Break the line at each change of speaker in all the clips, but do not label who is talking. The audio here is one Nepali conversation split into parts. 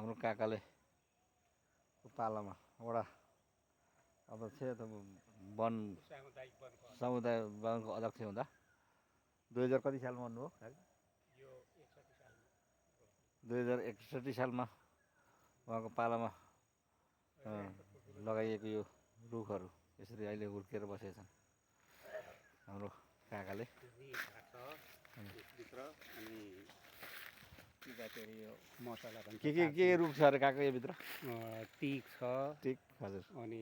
हाम्रो काकाले पालामा वडा अध्यक्ष वन समुदाय वनको अध्यक्ष हुँदा 2000 कति सालमा भन्नुभयो?
यो 61 सालमा
2061 सालमा उहाँको पालामा लगाइएको यो रुखहरू यसरी अहिले हुर्केर बसेका छन् हाम्रो काकाले।
यो मसला पनि
के रुख छ अरे काका योभित्र?
टिक छ,
टिक, हजुर।
अनि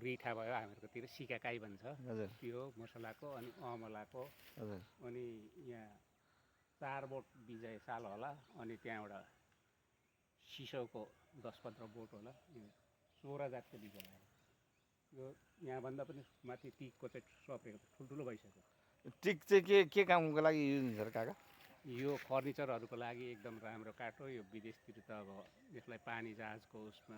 रिठा भयो हामीहरूकोतिर सिकाकाई भन्छ,
हजुर।
त्यो मसलाको, अनि अमलाको,
हजुर।
अनि यहाँ 4 बोट बिजय साल होला, अनि त्यहाँबाट सिसौको 10-15 बोट होला, 16 जातको बिज लाग्यो। यो यहाँभन्दा पनि माथि टिकको चाहिँ सप्रेको ठुल्ठुलो भइसक्यो।
टिक चाहिँ के कामको लागि युज हुन्छ र काका?
यो फर्निचरहरूको लागि एकदम राम्रो काठ हो। यो विदेशतिर त अब यसलाई पानी जहाजको उसमा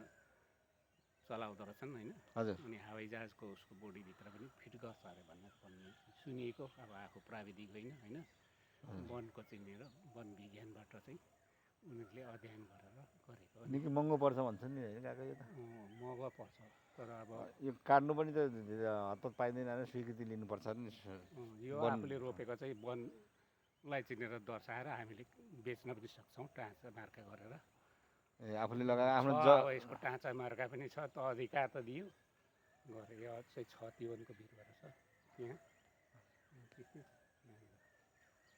चलाउँदो रहेछन् होइन।
हजुर।
अनि हवाई जहाजको उसको बोडीभित्र पनि फिट गर्छ अरे भन्ने सुनिएको, अब आफू प्राविधिक होइन। वनको चाहिँ लिएर वन विज्ञानबाट चाहिँ उनीहरूले अध्ययन गरेर गरेको।
निकै महँगो पर्छ भन्छ नि होइन काका यो त?
महँगो पर्छ, तर अब
यो काट्नु पनि त हतपत पाइँदैन, स्वीकृति लिनुपर्छ नि।
यो आफूले रोपेको चाहिँ वनलाई चिनेर दर्शाएर हामीले बेच्न पनि सक्छौँ टाँचा मार्का गरेर।
आफूले लगाएर आफ्नो
अब यसको टाँचा मार्का पनि छ, त अधिकार त दियो गरे। यो चाहिँ छ तिवनको बिरुवा छ त्यहाँ।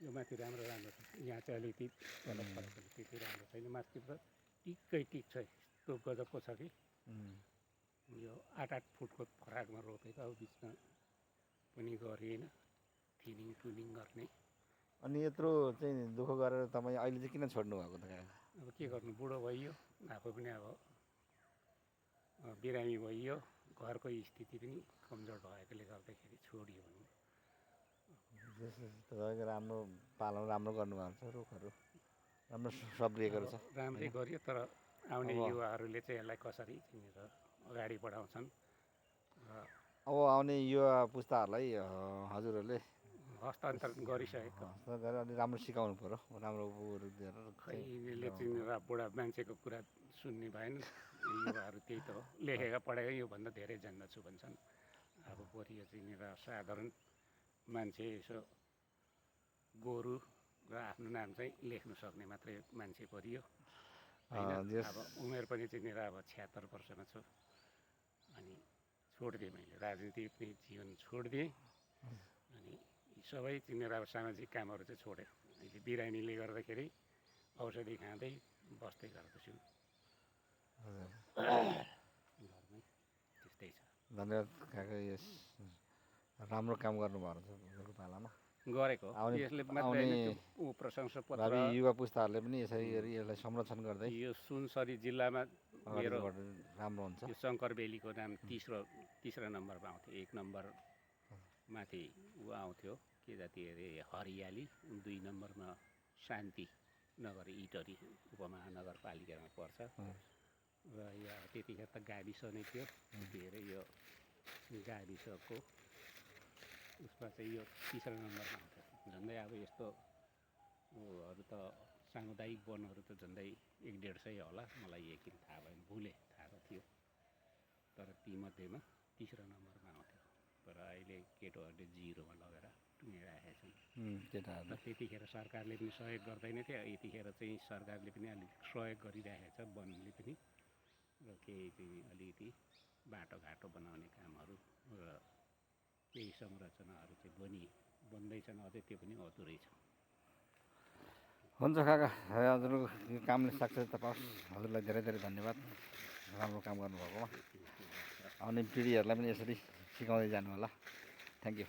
यो माथि राम्रो छ, यहाँ चाहिँ अलिकति फरक त्यति राम्रो छैन। माथि त टिकै टिक छ, यस्तो गजबको छ कि यो 8-8 फुटको फराकमा रोपेको, अब बिचमा पनि गरिएन थिनिङ टुनिङ गर्ने।
अनि यत्रो चाहिँ दुःख गरेर तपाईँ अहिले चाहिँ किन छोड्नु भएको त काका?
अब के गर्नु, बुढो भइयो, आफू पनि अब बिरामी भइयो, घरको स्थिति पनि कमजोर भएकोले गर्दाखेरि छोडियो भने।
तपाईँको राम्रो पालन राम्रो गर्नुभएको छ, रुखहरू राम्रो सब्रिएको छ,
राम्रै गरियो। तर आउने युवाहरूले चाहिँ यसलाई कसरी अगाडि बढाउँछन् र
अब आउने युवा पुस्ताहरूलाई हजुरहरूले
हस्तान्तरण गरिसकेको
गरेर अलि राम्रो सिकाउनु पऱ्यो, राम्रो उयोहरू दिएर।
खै यिनीहरूले चाहिँ बुढा मान्छेको कुरा सुन्ने भएन। युवाहरू त्यही त हो, लेखेका पढेका योभन्दा धेरै जान्दछु भन्छन्। अब बरु यो चाहिँ साधारण मान्छे, यसो गोरु र आफ्नो नाम चाहिँ लेख्नु सक्ने मात्रै मान्छे परियो होइन। अब उमेर पनि चाहिँ अब 76 वर्षमा छु। अनि छोडिदिएँ मैले, राजनीतिक जीवन छोडिदिएँ। अनि सबै चिनेर अब सामाजिक कामहरू चाहिँ छोडेँ। अहिले बिरामीले गर्दाखेरि औषधि खाँदै बस्दै गरेको छु घरमै। त्यस्तै छ।
धन्यवाद काका, यस राम्रो काम गर्नुभएको छ पालामा
गरेको। यसले मात्रै प्रशंसा पत्र,
भावी युवा पुस्ताहरूले पनि यसरी यसलाई संरक्षण गर्दै
यो सुनसरी जिल्लामा मेरो
राम्रो हुन्छ।
यो शङ्कर बेलीको नाम तेस्रो नम्बरमा आउँथ्यो। 1 नम्बर माथि ऊ आउँथ्यो के जाति अरे हरियाली, 2 नम्बरमा शान्ति नगर इटरी उपमहानगरपालिकामा पर्छ। र यो त्यतिखेर त गाविस नै थियो, के अरे यो गाविसको उसमा चाहिँ यो तेस्रो नम्बरमा आउँथ्यो। झन्डै अब यस्तो ऊहरू त सामुदायिक वनहरू त झन्डै 150 होला, मलाई यकिन थाहा भएन, भुले थाहा त थियो। तर तीमध्येमा तेस्रो नम्बरमा आउँथ्यो। तर अहिले केटोहरूले 0मा लगेर टुङ्गिराखेका छन्। त्यतिखेर सरकारले पनि सहयोग गर्दैन थियो, यतिखेर चाहिँ सरकारले पनि अलिक सहयोग गरिरहेको छ, वनले पनि। र केही चाहिँ अलिकति बाटोघाटो बनाउने कामहरू र केही संरचनाहरू चाहिँ बन्दैछन्, अझै त्यो पनि अधुरै छ।
हुन्छ काका, हजुरको कामले सक्सेस पाओस्। हजुरलाई धेरै धेरै धन्यवाद राम्रो काम गर्नुभएकोमा। आउने पिँढीहरूलाई पनि यसरी सिकाउँदै जानु होला। Thank you.